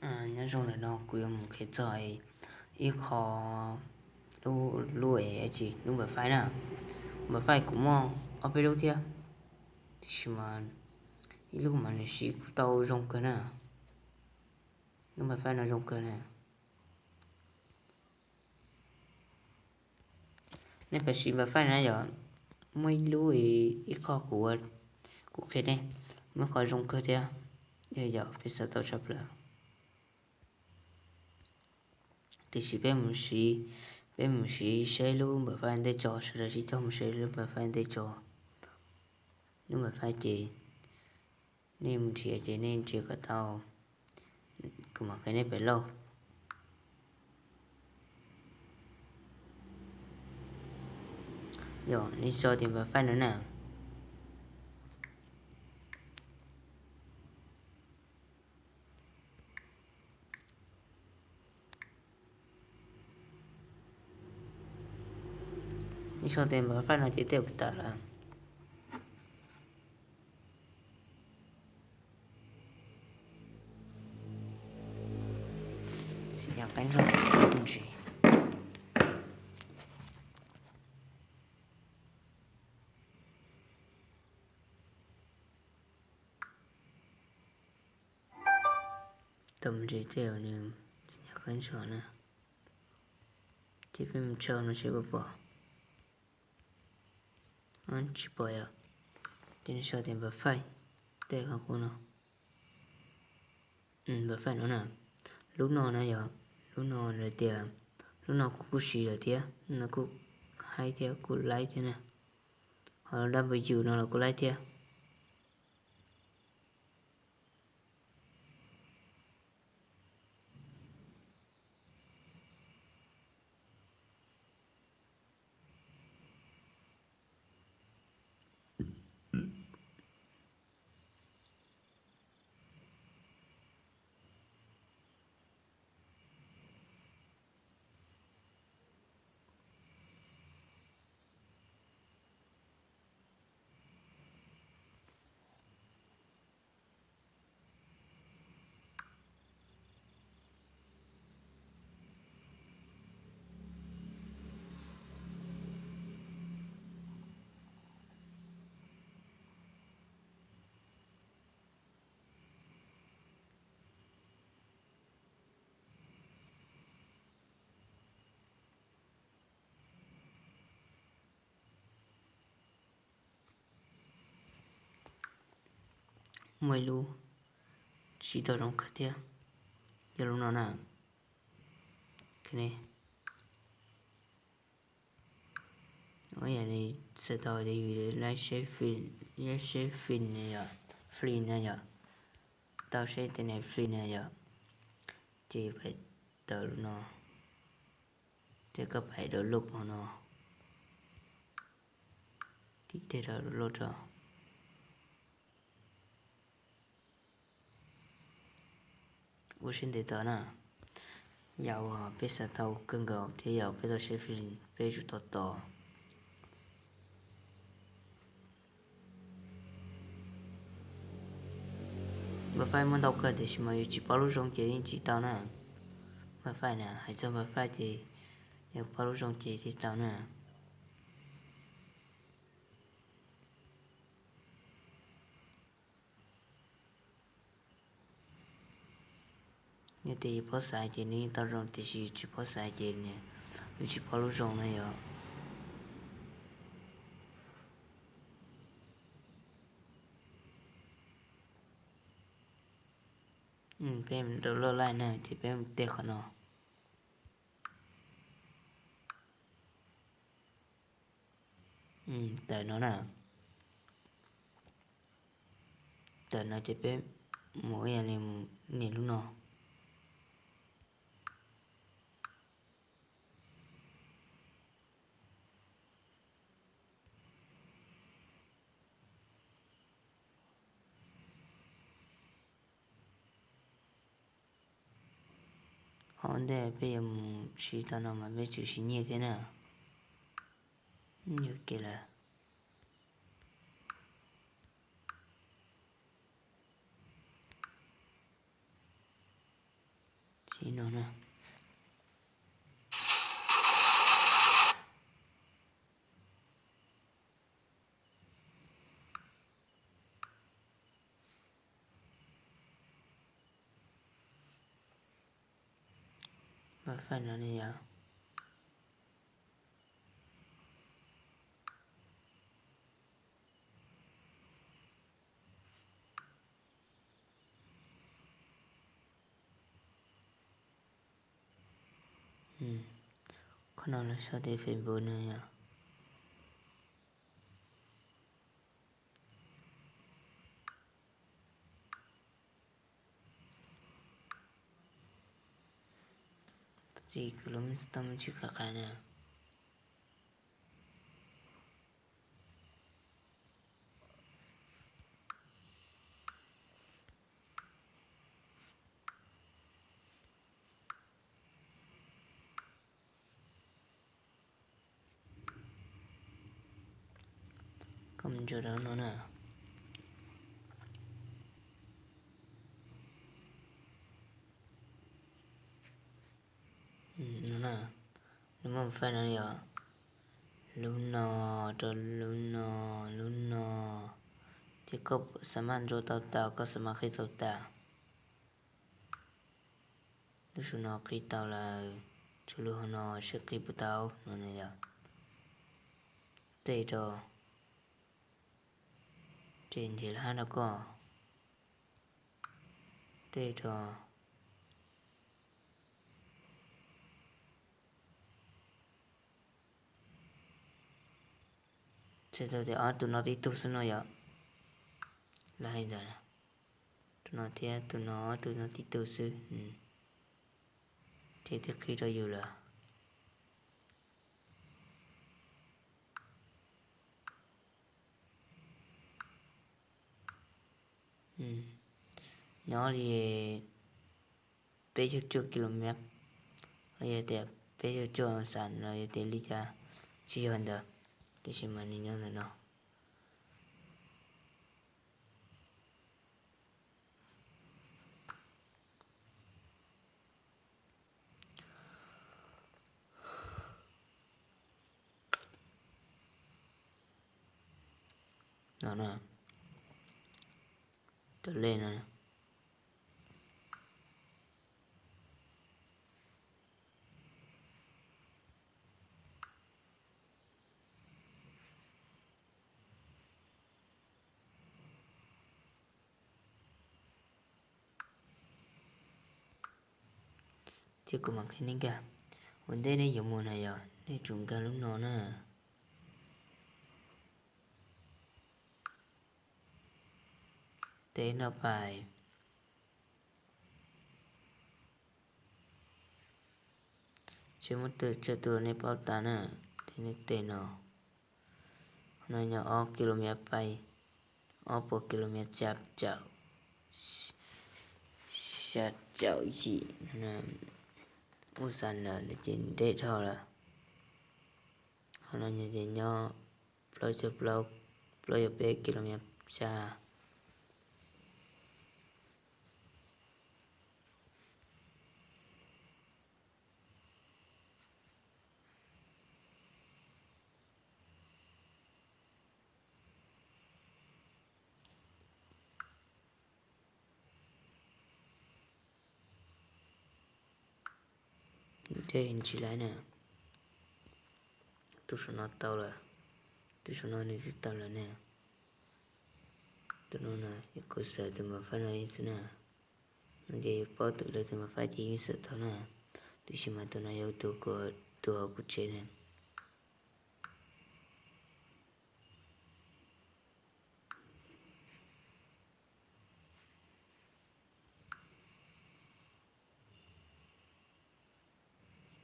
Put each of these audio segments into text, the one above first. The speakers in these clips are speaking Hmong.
Nyob zoo, ntawm no kuv yuav mus qhia txog ib qho lub, lub es tsis lub npawb faib na. Npawb faib kuv muaj ob peb lub thiab, tiam sis mas ib lub mas nws siv kuj tau zoo kawg na. Lub npawb faib no zoo kawg na. Nej pab siv npawb faib na yom, muaj ib lub, ib qho kuv, kuv qhia nej, muaj qhov zoo kawg thiab, yog yom peb xav tau tshaj plaws. Tiam sis peb mus siv, peb mus siv saib lub npawb faib ntej tso, sawv daws sib cog mus saib lub npawb faib ntej tso. Lub npawb faib ces nej mus nrhiav ces nej nrhiav kom tau, kuv mam qhia nej pem lauj. Yog nej sau tias npawb faib no na. Nej sau tias npawb faib no ces tej zaum tawm lawm. Xim nyas qab ntso ntsis. Tau mus ntsib tej zaum nws tsis nyam qab ntso na. Ces peb mus tshau no seb puas pom. Tsis pom yom. Ces nws sau tias npawb faib, tej qhov qub no. Npawb faib no na. Lub no na yom, lub no lawv tias, lub no kuv kuj siv lawm thiab, no kuj haib thiab kuj laib thiab na. Ho lub W no los kuj laib thiab. Muaj ib lub siv tau zoo kawg thiab, yog lub no na. Yog li txhais tau tias yus laib seb film no yom, film no yom, tau seb tej Netflix no yom, ces pab tawm lub no, ces koj pab download hauv no, tib teg rau download rau. Ua siab ntev tos na, yam uas peb xav tau kawg nkaus thiab yam peb tau saib film peb yuav tsum tos tos. Npawb faib muaj ntau kawg tiam sis mas yus tsis paub lub zoo ces yeej tsis tau na. Npawb faib na, hais txog npawb faib ces yog paub lub zoo ces thiaj tau na. Yog tias yus paub xaiv ces nws yeej tau zoo, tiam sis yus tsis paub xaiv ces nws, yus tsis paub lub zoo na yom. Peb download laij na ces peb mus tej qhov no. Tawm no na. Tawm no ces peb mus ib yam li mus nias lub no. Qhov ntej peb yuav mus siv tau no mas peb tsum siv nyiaj thiab na. Yuam kev lawm. Li no na. Npam faij no ne yom. Qhov no lawv sau tias Facebook no yom. Tus txiv kwv lub txoj me ntsis qab qab na. Koj mus ntsuas rau no na. No na, nws muaj faij no yom, lub no rau lub no, lub no, ces koj xav mas ntsuas tau tas, koj xav mas qhib tau tas. Lub saum no qhib tau lawm, tshuav lub hauv no seb qhib puas tau no na yom. Tej rau, ces nrhiav lawv hab rau koj. Tej rau, txhais tau tias ob tug no tib tug xwb no yom. Lawv hais ntawd, tus no thiab tus no ob tug no tib tug xwb, ces twb qhib rau yus lawm. Nyob li peb caug cuaj kis lus mev, los yog tias peb caug cuaj xas los yog tias li cas tsis yog ntawd, tiam sis mas nws nyob ntawm no. No na, cov lej no. Ces kuv mam qhia nej nkag, ua ntej nej yuav mus na yog nej tsum nkag lub no na. Tej no pais, tsis muaj twg tsawg tus nej paub tas na, tej no tej no. Qhov no nyob ob kis lus mev pais, ob puas kis lus mev xya caum, xya caum yim, ua xas lawm ces deb dhau lawm. Qhov no ces nyob plaub caug plaub, plaub caug peb kis lus mev xya. Dej ntsis laib na. Tus saum no tau lawm, tus saum no nws twb tau lawm ne. Tus no na yog kuv xaiv tus npam fab no ib xwb na. No ces yus paub tus lawv tus npam fab ces yeej xaiv tau na. Tiam sis mas tus no yog tus, tus hauv kuv tsev ne.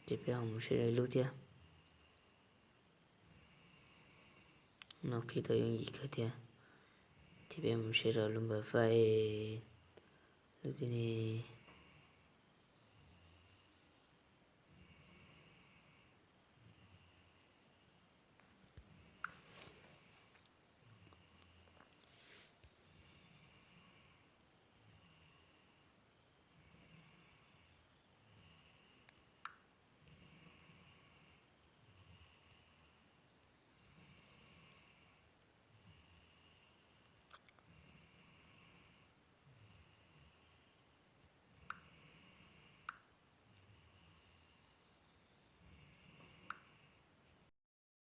Ces peb ho mus saib rau ib lub thiab. No qhib tau yooj yim kawg thiab. Ces peb mus saib rau lub npam fab, lub twg ne?